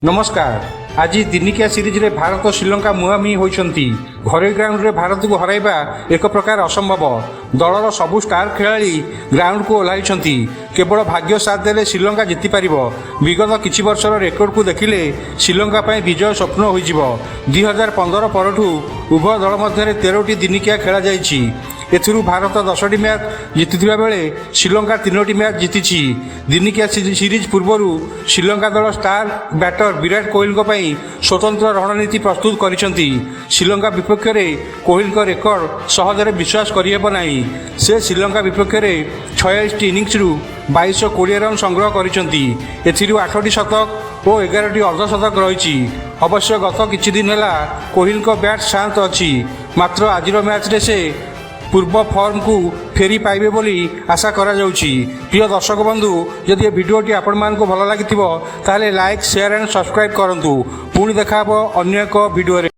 ନମସ୍କାର। ଆଜି ଦିନିକିଆ ସିରିଜରେ ଭାରତ ଶ୍ରୀଲଙ୍କା ମୁହାଁମୁହିଁ ହୋଇଛନ୍ତି। ଘରୋଇ ଗ୍ରାଉଣ୍ଡରେ ଭାରତକୁ ହରାଇବା ଏକ ପ୍ରକାର ଅସମ୍ଭବ। ଦଳର ସବୁ ଷ୍ଟାର ଖେଳାଳି ଗ୍ରାଉଣ୍ଡକୁ ଓହ୍ଲାଇଛନ୍ତି। କେବଳ ଭାଗ୍ୟ ସାଥ ଦେଲେ ଶ୍ରୀଲଙ୍କା ଜିତିପାରିବ। ବିଗତ କିଛି ବର୍ଷର ରେକର୍ଡକୁ ଦେଖିଲେ ଶ୍ରୀଲଙ୍କା ପାଇଁ ବିଜୟ ସ୍ୱପ୍ନ ହୋଇଯିବ। 2015 ପରଠୁ ଉଭୟ ଦଳ ମଧ୍ୟରେ 13ଟି ଦିନିକିଆ ଖେଳାଯାଇଛି। ଏଥିରୁ ଭାରତ 10ଟି ମ୍ୟାଚ୍ ଜିତିଥିବା ବେଳେ ଶ୍ରୀଲଙ୍କା ତିନୋଟି ମ୍ୟାଚ୍ ଜିତିଛି। ଦିନିକିଆ ସିରିଜ୍ ପୂର୍ବରୁ ଶ୍ରୀଲଙ୍କା ଦଳ ଷ୍ଟାର ବ୍ୟାଟର ବିରାଟ କୋହଲିଙ୍କ ପାଇଁ ସ୍ୱତନ୍ତ୍ର ରଣନୀତି ପ୍ରସ୍ତୁତ କରିଛନ୍ତି। ଶ୍ରୀଲଙ୍କା ବିପକ୍ଷରେ କୋହଲିଙ୍କ ରେକର୍ଡ ସହଜରେ ବିଶ୍ୱାସ କରିହେବ ନାହିଁ। ସେ ଶ୍ରୀଲଙ୍କା ବିପକ୍ଷରେ 46ଟି ଇନିଂସରୁ 2220 ରନ୍ ସଂଗ୍ରହ କରିଛନ୍ତି। ଏଥିରୁ ଆଠଟି ଶତକ ଓ 11ଟି ଅର୍ଦ୍ଧଶତକ ରହିଛି। ଅବଶ୍ୟ ଗତ କିଛି ଦିନ ହେଲା କୋହଲିଙ୍କ ବ୍ୟାଟ୍ ଶାନ୍ତ ଅଛି। ମାତ୍ର ଆଜିର ମ୍ୟାଚ୍ରେ ସେ ପୂର୍ବ ଫର୍ମକୁ ଫେରି ପାଇବେ ବୋଲି ଆଶା କରାଯାଉଛି। ପ୍ରିୟ ଦର୍ଶକ ବନ୍ଧୁ, ଯଦି ଏ ଭିଡ଼ିଓଟି ଆପଣମାନଙ୍କୁ ଭଲ ଲାଗିଥିବ, ତାହେଲେ ଲାଇକ୍, ସେୟାର ଆଣ୍ଡ ସବସ୍କ୍ରାଇବ୍ କରନ୍ତୁ। ପୁଣି ଦେଖା ହେବ ଅନ୍ୟ ଏକ ଭିଡ଼ିଓରେ।